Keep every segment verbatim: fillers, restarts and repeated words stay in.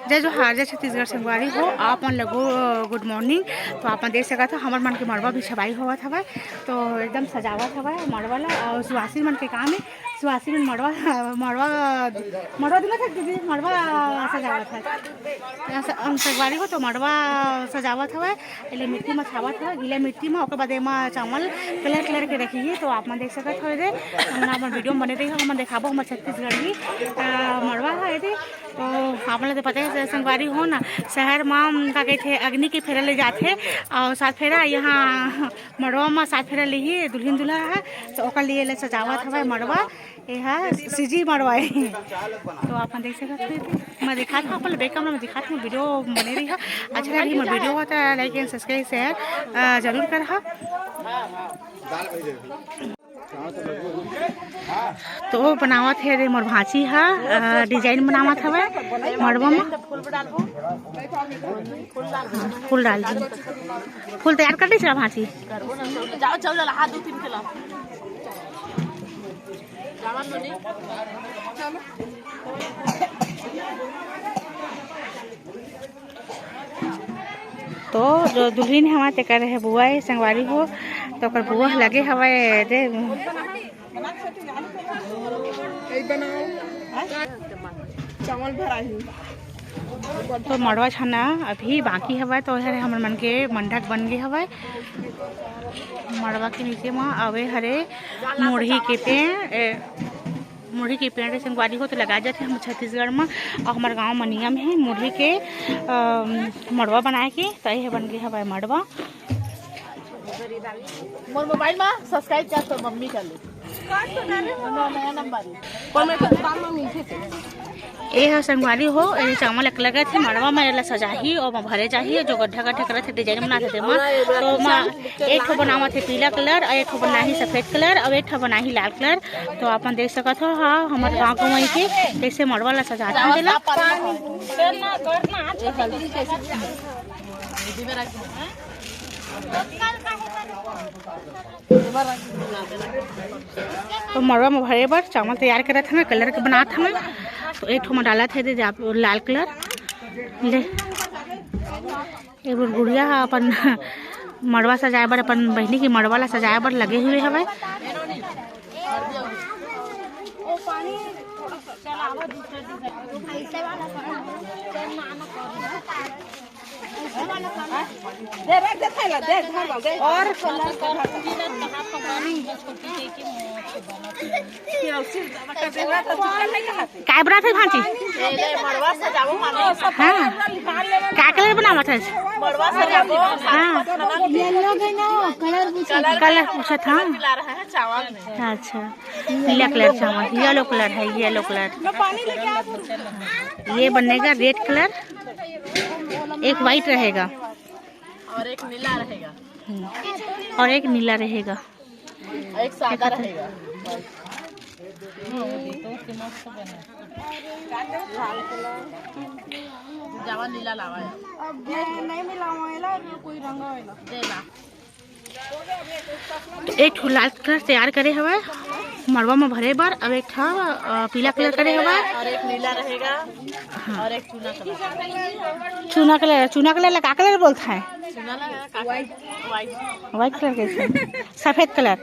जय जोहार, जय छत्तीसगढ़ संगवारी हो, आप मन ल गु-, गुड मॉर्निंग। तो आप मन देख सकत हो, हमर मन के मड़वा भी छबाई होवत हवय, तो एकदम सजावत हवय मड़वा ल। और सुवासिन मन के काम है, सुवासिन मन मड़वा, मड़वा, मड़वा दिनत है दीदी, मड़वा सजावत है। ऐसा, हम संगवारी हो तो मड़वा सजावत हवय। एले मिट्टी म छावत हवय, गीला मिट्टी म, ओकर बाद एमा चावल कलर कलर के रखी है। तो आप मन देख सकत हो, एदे हमन अपन वीडियो म बने रही हो, हमन देखाबो हमर छत्तीसगढ़ी, अ, मड़वा है एदे। तो आप मन ल तो पता है संगवारी हो ना, शहर म का कहथे, अग्नि के फेरा ले जाथे और सात फेरा यहाँ मड़वा म सात फेरा लेही दुल्हन दूल्हा है, तो ओकर लिए ले सजावत हवय मड़वा। ये हा सीजी मड़वा है। तो आप मन देख सकत हो, मैं दिखात हूँ, अपन बैक कैमरा में दिखात हूँ, वीडियो बने रही है। अच्छा लगी मोर वीडियो हो तो like and subscribe share, अ, जरूर करहा। तो बनावत है रे मोर भांची हा, अ, डिजाइन बनावत हवय मड़वा में। फूल डाल, फूल तैयार कर दी भांची। जाओ, चल, हाथ दो तीन किलो। तो जो दुल्हिन हवय, तेकर हे बुआ हे, संगवारी हो, तो ओकर बुआ लगे हवय रे। चावल भराही। तो मड़वा छाना अभी बाकी हवय, तो हरे हमर मन के मंडक बन गे हवय। मड़वा के नीचे म अवे हरे मुरही के पेड़, ए, मुरही के पेड़ संगवारी हो तो लगाए जाथे हमर छत्तीसगढ़ म, अउ हमर गांव म नियम हे मुरही के, अ, मड़वा बनाए के। तो ये बन गे हवय मड़वा। मोर मोबाइल म subscribe कर तो मम्मी कर ले। नया नंबर। ए ह संगवारी हो, ए चावल एक लगत हे मड़वा म, एला सजाही, ओमा भरे जाही, जो गड्ढा गड्ढा करत हे, डिजाइन बनात हे तेमा। तो ओमा एक ठो बनावत हे पीला कलर, अउ एक ठो बनाही सफेद कलर, अउ एक ठो बनाही लाल कलर। तो आप मन देख सकत हो, हाँ, हमर गाँव के वहीं के कैसे मड़वा ला सजात हे तेला। तो मड़वा में भरे बर चावल तैयार करत हन, कलर के बनात हन। तो एक ठो में डालत हे दे आप लाल कलर ले। एक बार गुड़िया ह अपन मड़वा सजाए बर, अपन बहिनी के मड़वा ला सजाए बर लगे हुए हवय। दे, रख दे, थैला, दे, धर ला, दे। और कलर का धर ला। काय बनात हे भांची? हाँ। का कलर बनावत हे? हाँ। येलो के ना, कलर पूछत हे। कलर पूछत हे। चावल में। अच्छा। पीला कलर चावल, येलो कलर है, येलो कलर। ये बनेगा रेड कलर, एक व्हाइट रहेगा। और एक नीला रहेगा। हम्म। और एक नीला रहेगा। एक सादा रहेगा। जावा नीला लावा है। अब ये नहीं मिलावा है ला, कोई रंगा है ला। दे ला। तो एक ठो लाल कलर तैयार करे हवय मड़वा में भरे बर, अउ एक ठो, अ, पीला कलर करे हवय। और एक नीला रहेगा। हाँ। और एक चूना कलर। चूना कलर, चूना कलर ला का कलर बोलत हे? चूना लगा का? व्हाइट। व्हाइट कलर के, सफेद कलर।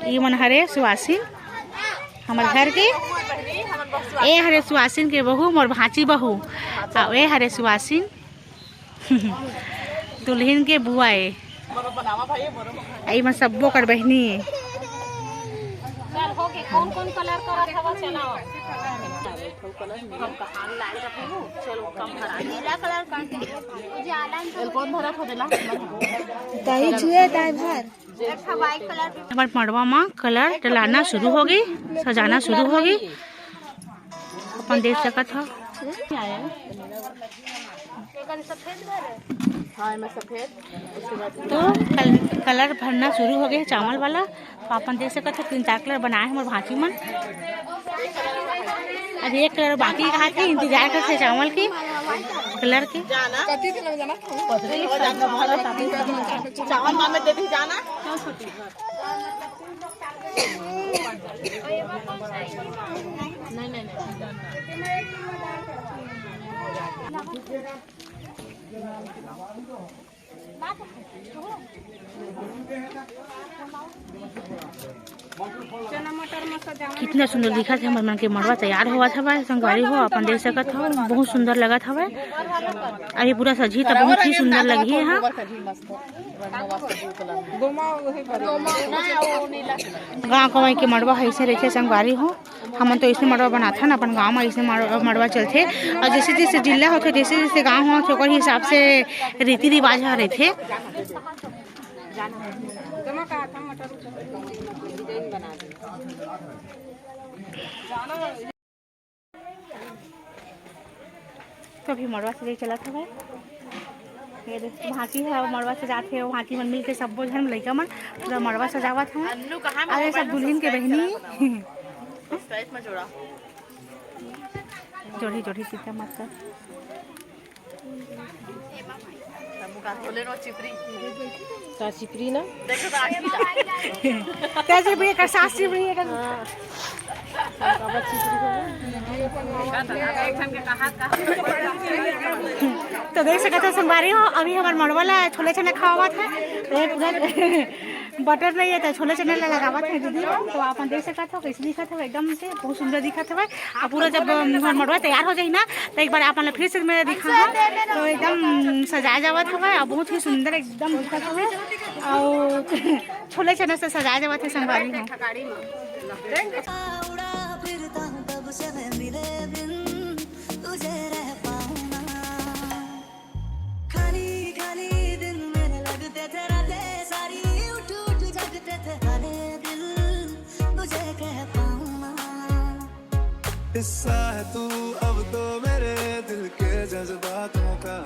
ये मन हरे सुवासिन, हमर घर के। ए हरे सुवासिन के बहू, मोर भांची बहू। अउ ए हरे सुवासिन, दुल्हिन के बुआ ए। अई मन सब्बो कर बहिनी ए। चल, हो गे, कौन कौन कलर करत हवा, चलाओ। हम कहाँ लाल रखबो? चलो, कम भरा। नीला कलर कर दे। उजाला में तो कौन भरा था देला? दही छुए, दाई भर। एक ठो व्हाइट कलर भी। हमर मड़वा म कलर डलाना शुरू हो गे, सजाना शुरू हो गे। अपन देख सकत हो। हाँ, एमे सफेद। तो कल-, कलर भरना शुरू हो गे हे चावल वाला। तो अपन देख सकत हो, तीन चार कलर बनाए हे मोर भांची मन। अभी एक कलर बाकी रहा थे, इंतजार करते चावल की, कलर की। चावल मामे दे दी जाना। नहीं, नहीं, नहीं। कितना सुंदर दिखत हे, हमर मन के मड़वा तैयार होवत हवय। संगवारी हो, अपन देख सकत हो, बहुत सुंदर लगत हवय। अभी पूरा सजही त बहुत ही सुंदर लगही हा। गाँव गंवई के मड़वा ह अइसे रहिथे संगवारी हो। हमन तो अइसने मड़वा बनाथन, अपन गाँव म अइसने मड़-, मड़वा चलथे। अउ जइसे जइसे जिला होथे, जइसे जइसे गाँव होथे, ओकर हिसाब से रीति रिवाज ह रहिथे। तो अभी मड़वा सजाई चलत हवय। ये देख, भांची ह मड़वा सजात हे, भांची मन मिल के सब्बो झन लइका मन पूरा मड़वा सजावत हवय। अन्नू कहाँ अरे, सब दुल्हन के बहनी। जोड़ी जोड़ी सीता माता। का चिपरी ना? का चिपरी, का सास चिपरी, का तो देख सकत हो संगवारी हो, अभी हमर मड़वा ला छोले चना खवावत हे। ये पूरा बटर नहीं है तो छोले चना ला लगावत हे दीदी। तो आप देख सकत हो कैसे दिखत हवे, एकदम से बहुत सुंदर दिखत हवे। अब पूरा जब हमर मड़वा तैयार हो जाही ना, तो एक बार आप मन ला फिर से मैं दिखाहूँ। तो एकदम सजाए जावत हवे और बहुत ही सुंदर एकदम दिखत हवे। और छोले चना से सजाए जावत हे संगवारी हो। उड़ा फिरता हूँ कब से मैं मिले बिन तुझे रह पाऊँ ना। खाली खाली दिन मेरे लगते थे रातें सारी, उठ उठ जगते थे सारे दिल, तुझे कह पाऊँ ना। हिस्सा है तू अब तो मेरे दिल के जज्बातों का,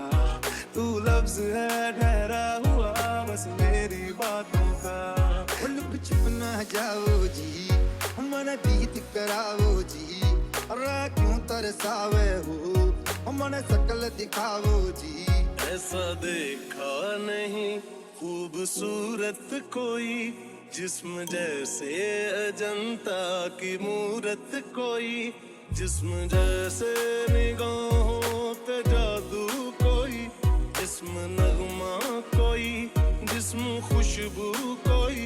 तू लफ्ज है ठहरा हुआ बस मेरी बातों का। वो लुक छुप ना जाओ जी, मन बीत कराओ जी, और क्यों तरसावे हो, मन शकल दिखाओ जी। ऐसा देखा नहीं खूबसूरत कोई, जिस्म जैसे अजंता की मूरत कोई, जिस्म जैसे निगाहों पे जादू कोई, जिस्म नगमा कोई, जिस्म खुशबू कोई।